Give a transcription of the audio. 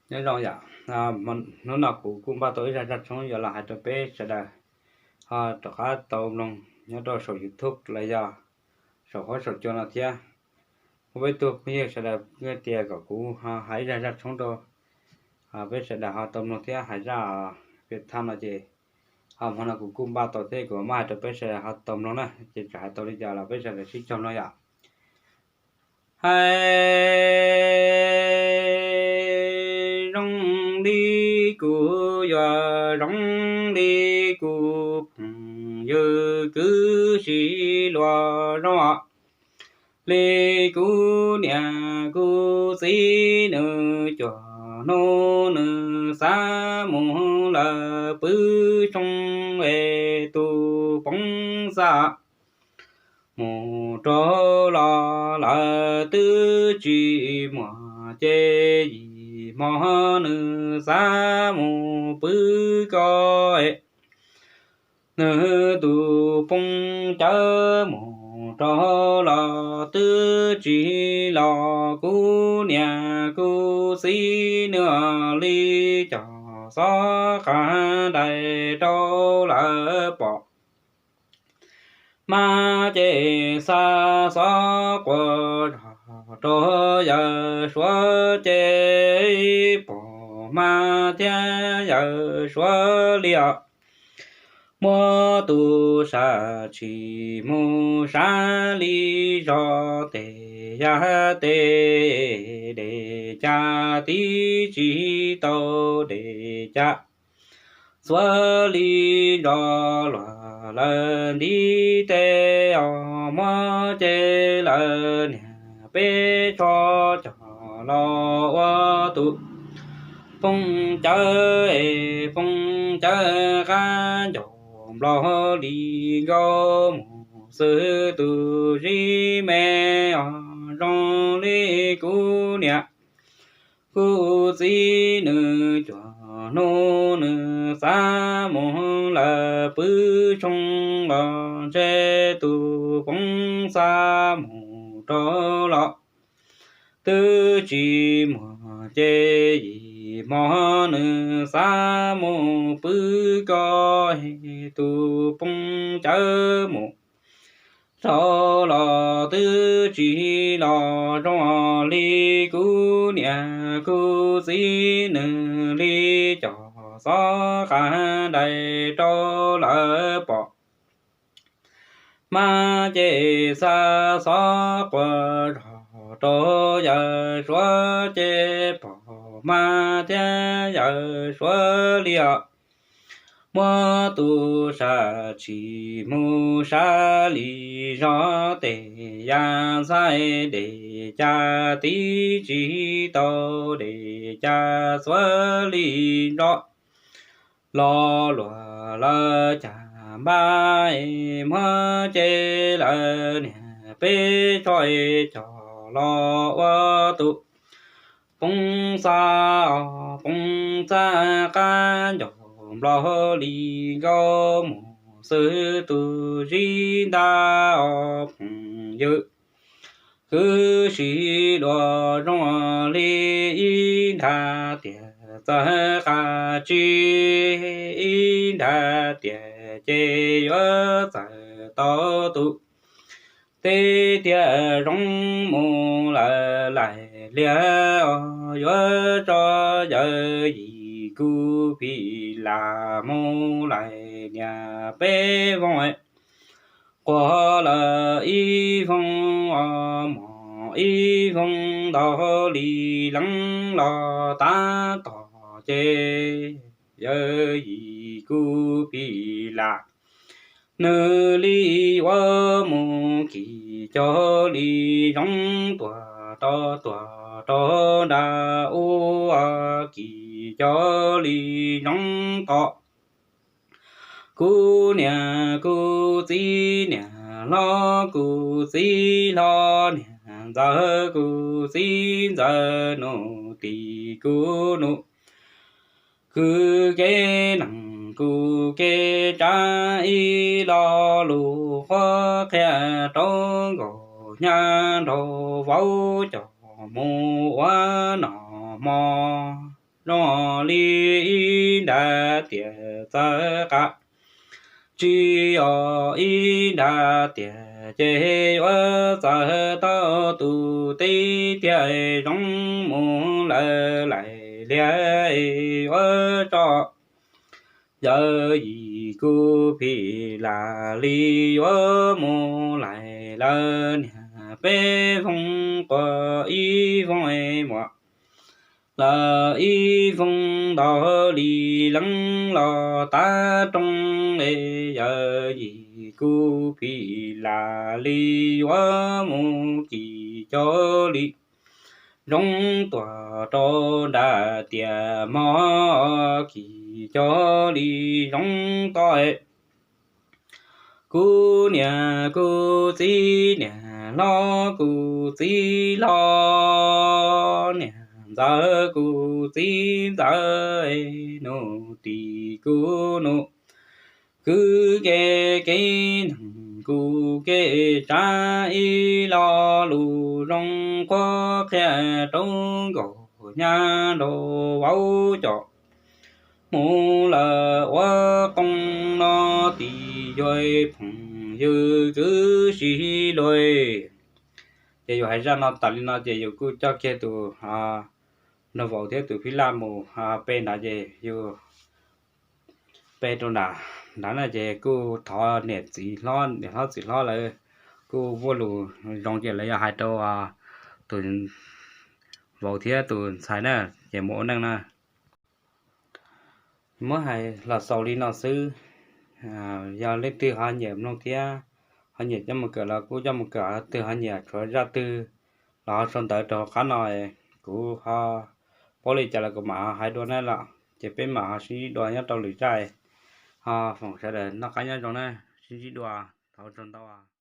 Nyob zoo yom, hnub no kuv kuj npaj tau ib zaj zaj tshoob yuav los hais rau peb sawv daws ho rov qab tau mloog nyob rau saum YouTube los yog saum huab saum cua no thiab. Muaj peb tug phooj ywg sawv daws tias kom kuv hais ib zaj zaj tshoob rau peb sawv daws ho tau mloog thiab hais zaj piam thaj no ces ho hmo no kuv kuj npaj tau thiab kuv mam hais rau peb sawv daws ho tau mloog na, ces txawm hais tau li cas los peb sawv daws sib cog mloog yom. Hais zoo li kuv yuav zoo li kuv phooj ywg kwv tij los zoo li kuv niam kuv txiv nws cuag hnub nws xav mus lawm pw xyoo es tus poob xa mus rau los lawm twb tsis muaj ces yim hmo nws xav mus pw ko es nws tus phooj cawv mus rau los twb tsis los kuv niam kuv txiv nws li cov xob qab dais rau lawv pom mas ces xa xob quas zog rau yawm suav ces pom mas thiab yawm suav li os. Muab tus sam tshis mus sab li zog tes yaj tes dej caj tib tsis tau dej caj xuav li zog luag lawm ntiv tes os muab ces lawm niag peb tsho cog los ua tus phooj cawv es phooj cawv qab ncaug nplaug li nkauj mus xwb tus zib me os zoo li kuv niam kuv txiv nws cuag hnub nws xav mus lawm pw xyoo los ntshe tus poob xa mus rau los twb tsis muaj ces yim hmo nws xav mus pw ko es tus phooj cawv mus rau los twb tsis los zoo li kuv niam kuv txiv nws li cov xob qab dais rau lawv pom mas ces xa xob quas zog rau yawm suav ces pom mas thiab yawm suav li os. Muab tus sam tshis mus sab li zog tes yaj ntxhais dej caj tib tsis tau dej caj xuav li zog los luag lawm cas npaj es muab ces lawm niag peb tsho es cog los ua tus poob xa os poob xa qab ncaug nplaug li nkauj mus xwb tus zib ntag os phooj ywg kwv tij los zoo li ib nrab tiag txawm qab tsib ib nrab tiag ces yuav txawm tau tus teb tiag zoo mus lawm laim liag os yuav tso yawm yij kuv phim lam mus laim niam peb voog quas lawm ib voog os mos ib voog ntau li leej los tab tom ces yawm yij kuv phim lam nws li yuav mus kis cog li zoo tuag rau tuag rau nram ub kis cog li zoo to kuv niam kuv txiv niam hlob kuv txiv hlob niam ntxawm kuv txiv ntxawm nus tim kuv nus kwv kev neeg kuv kev tsav ib lo lus qhuab qhia rau nkauj hnyav nraug vauv coj mus ua nom hmo zoo li ib nra tiam txawv qab. Tsis yog ib nra tiam ces yuav txawv tau tus tib tiag zoo mus lawm laim liag yuav tso. Yawm yim kuv phim lam li yuav mus laim lawm niag peb voog quas ib voog muam lawm ib voog ntau li leej los tav rooj es yawm yim kuv phim lam li yuav mus kis cov li zoo tuaj rau nram tiam mog kis cov li zoo tod. Kuv niam kuv txiv niam hlob kuv txiv hlob niam ntxawm kuv txiv ntxawm nus tim kuv nus kwv kev kev neeg kuv kev tsav ib lo lus zoo qhuab qhia rau nkauj nyab nraug vauv cov mus lawm ua qoob no tim yus phooj ywg kwv tij sib luag. Ces yus hais zaj no tas li no ces yus kuj coj kiag tus nraug vauv thiab tus phij laj mus pe nrad ces yus pe rau nram nrad na ces kuj thov niam txiv hlob niam hlob txiv hlob lawv kuj muaj lus zoo ces lawv yog hais rau tus vauv thiab tus ntxhais na ces mus ua neej na. Muab hais los xaus li no xwb, yog leej twg ho nyiam mloog thiab ho nyiam coj mus kawm los kuj coj mus kawm, ho twg ho nyiam tshuav zaj twg los ho sau ntawv rau hauv qab no, kuv ho paub li cas los kuv mam hais dua na los ces peb mam ho sib ntsib dua nyob rau lwm zaj. Ho foom sawv daws noj qab nyob zoo na, sib ntsib dua, thov ua tsaug ntau.